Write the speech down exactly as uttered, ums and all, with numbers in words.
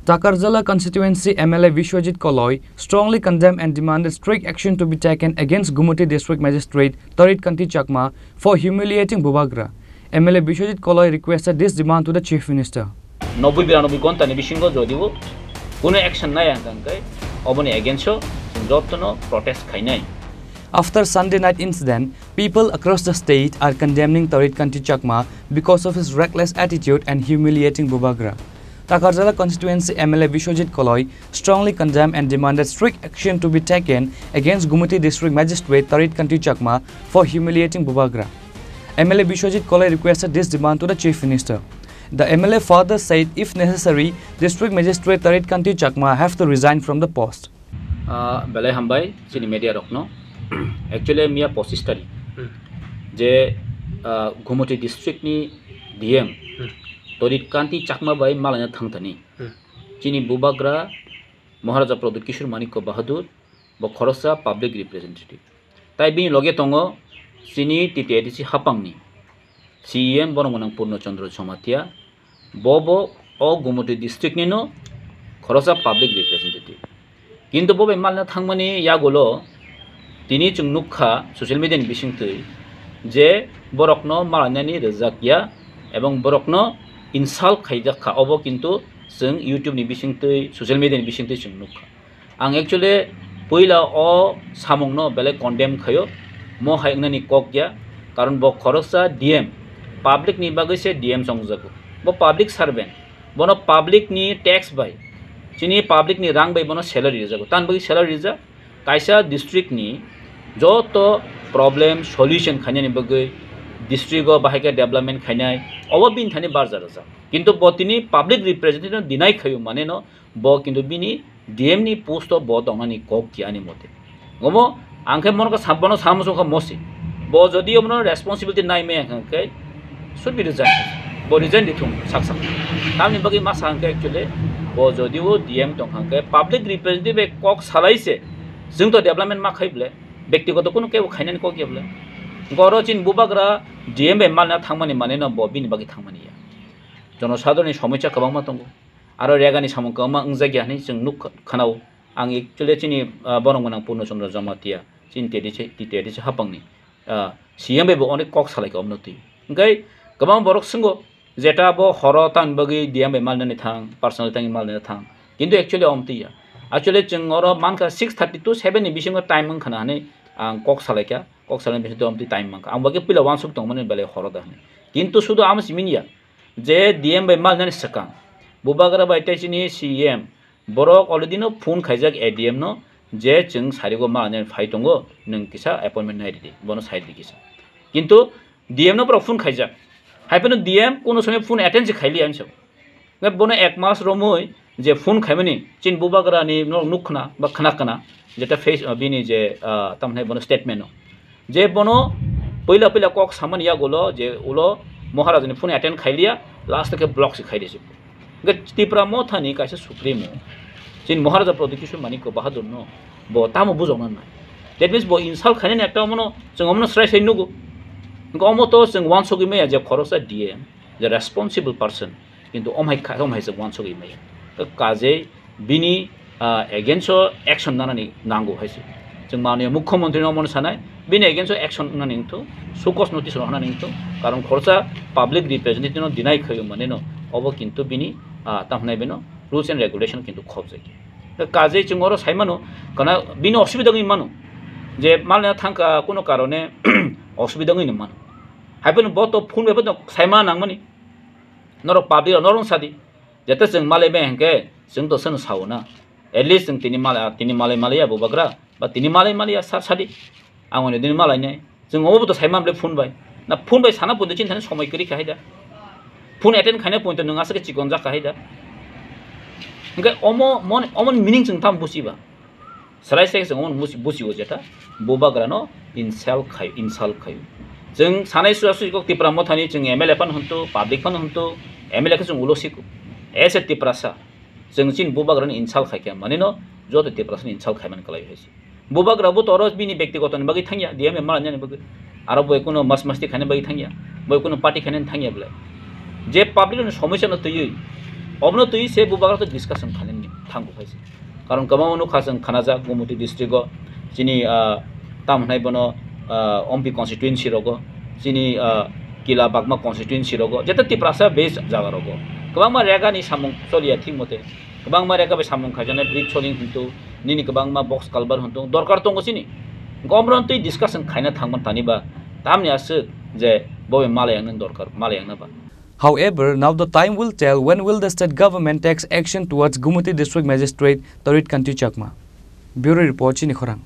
Takarjala constituency M L A Biswajit Koloi strongly condemned and demanded strict action to be taken against Gumoti District Magistrate Tarit Kanti Chakma for humiliating Bubagra. M L A Biswajit Koloi requested this demand to the Chief Minister. Noboi biranoboi ghonta ni bisingo jodi o kuno action nai ang khe oboni against o chwng jotono protest khainai. After Sunday night incident, people across the state are condemning Tarit Kanti Chakma because of his reckless attitude and humiliating Bubagra. Takarjala constituency M L A Biswajit Koloi strongly condemned and demanded strict action to be taken against Gumoti District Magistrate Tarit Kanti Chakma for humiliating Bubagra. M L A Biswajit Koloi requested this demand to the Chief Minister. The M L A further said, if necessary, District Magistrate Tarit Kanti Chakma have to resign from the post. Ah, belai hambai chini media rokno. Actually, miya pochis tarik Hmm. je, ah, Gumoti district ni D M Hmm. Tarit Kanti Chakma bai malaina thangthani. Hmm. Chini Bubagra Maharaja Pradyut Kishore Manikya Bahadur bo khoroksa public representative. Tai bini loge tongo chini T T A D C hapangni C E M borok mwnang Purno Chandra Jamatia, bo bo o Gumoti district ni no khoroksa public representative. Kintu bo bai malna thangmani yagulo tini chwng nukha social media ni bisingtwi je borokno malainani rwjak ya ebong borokno insult khaijak kha, obo kintu chwng YouTube ni bisingtwi social media ni bisingtwi chwng nukha. Ang actually puila o samungno belai condemn khaio, mo hai wngnani kok ya, karon bo khoroksa D M, public ni bagwi se D M chongjago, bo public servant, bono public ni tax bai, chini public ni rang bai bono salary rijago, tan bagwi salary rijak, kaisa district ni joto problem solution khainani bagwi district o bahai khe development khainai, obo bini thani barja rwjak, kintu bo tini public representative no deny khaio mane no, bo kintu bini D M ni post o bo tongnani kok ki ani mote. Omo ang khe mono kha sam-, bono sam song kha mosi. Bo jodi omono responsibility nai me ang khe should be resign. Bo resign di thung sak sak. Tamni bagwi ma sa ang khe actually bo jodi o D M tong kha khe public representative bai kok salai se. Jwng to development ma khai ble. Bektigoto kuno kebo khainani kok ya ble. Goro chin Bubagra D M bai malna thangmani mane no bo bini bagwi thangmani ya. Jonosadharoni somosya kwbangma tongo. Aro regani samung kwbangma wngjak ya hinwi chwng nuk kha-, khwnao. Ang actually chini, ah, borok mwnang Purno Chandra Jamatia, chini T T A D C, T T A D C hapangni, ah, C M bai bo onek kok salai kha omono twi. Hwnkhe kwbang borok swngo, jeta bo horo tang bagwi D M bai malnani thang, personal tang malnani thang. Kintu actually omo twi ya. Actually chwng oro mankha six thirty to seven ni bisingo time wngkha na hinwi ang kok salai kha, kok salai bisingo omo twi time mankha. Ang bagwi puila uansuk tongmani belai horo da hinwi. Kintu sudu amo simi ya. Je D M bai malnani swkang, Bubagra bai tei chini C E M, borok already no phone khaijak A D M no, je chwng sarigo malnani phai tongo, nwng kisa appointment nai ridi, bono sai ridi kisa. Kintu D M no borok phone khaijak, hai phano D M kuno somoi phone attend se khailiya hinwi sabo. Hwnkhe bono ek mas romwi je phone khaimani, chini Bubagra ni norok nuk khna ba khna khna, jeta face, ah, bini je, ah, tamni bono statement o. Je bono puila puila kok samani yagulo je ulo Maharaja ni phone attend khailiya, last khe block se khaidi se. Hwnkhe Tipra Motha ni kaisa supremo, chini Maharaja Pradyut Kishore Manikya Bahadur no bo tamo bujokna nai. That means bo insult khainani ekta omono chwng omono srai srai nugo. Hwnkhe omo to chwng uansugwi maya je khoroksa D M, je responsible person, kintu omhai kha, omhai se uansugwi maya. Kajei bini, ah, against o action nanani nango hai se. Chwng manwi mukhyamantri no omono sanai, bini against o action nanani wngthu, show cause notice rw hanani wngthu, karon khoroksa public representative no deny khaio mane no, obo kintu bini, ah, tamo hwnai bino rules and regulation kintu khobjak. Kajei chwng oro sai mano, kana bini osubida wngwi mano, je malna thangkha kuno karone osubida wngwi mano. Hai phano bo to phone bai phano sai ma nangmani. Norok public rok norok sadi. Jete chwng malai bai hwnkhe chwng to seno sao na. At least chwng tini malai, tini malai malai ya Bubagra, ba tini malai malai ya sar sadi. Ang oni dini malai nai. Chwng obo to sai ma bwle phone bai. Na phone bai sana poito chini thani somoi kwrwi kha hai da. Phone attend khaina poito nwng aswk khe chikon jak kha hai da. Hwnkhe omo mon-, omo meaning chwng tamo buchi ba. Srai se chwng omo busi-, busi o jeta, Bubagra no insult khai, insult khai. Chwng sanai suya sui kok Tipra Motha ni chwng M L A phano hwntu, public phano hwntu, M L A khe chwng ulo siko. As a Tiprasa, chwng chini Bubagra ni insult khai khe mani no, joto Tiprasa ni insult khai man kwlai hai se. Bubagra bo toro bini bektigoto ni bagwi thangya, D M M R ni bagwi. Aro bo kuno mas masti khaina bagwi thangya, bo kuno party khaina thangya bwle. Je public ni somosya no twiwi, Obono twi se bubagra to discussion khainani thango phaise. Karon kwbangma nukha chwng khanajak Gumoti district o, chini, ah, tam hwnai bono, ah, Ompi constituency rogo, chini, ah, Kila Bagma constituency rogo, jeta Tiprasa base jaga rogo. Kwbangma rega ni samung choliya thik mote. Kwbangma rega bai samung khaijaknai bridge soling hintu nini kwbangma box culvert hintu dorkar tongo chini. Gomron twi discussion khaina thangman tani ba tamni aswk je bobe mala yangnani dorkar, mala yangna ba. However, now the time will tell when will the state government takes action towards Gumoti District Magistrate Tarit Kanti Chakma. Bureau Report, Chini Khorang.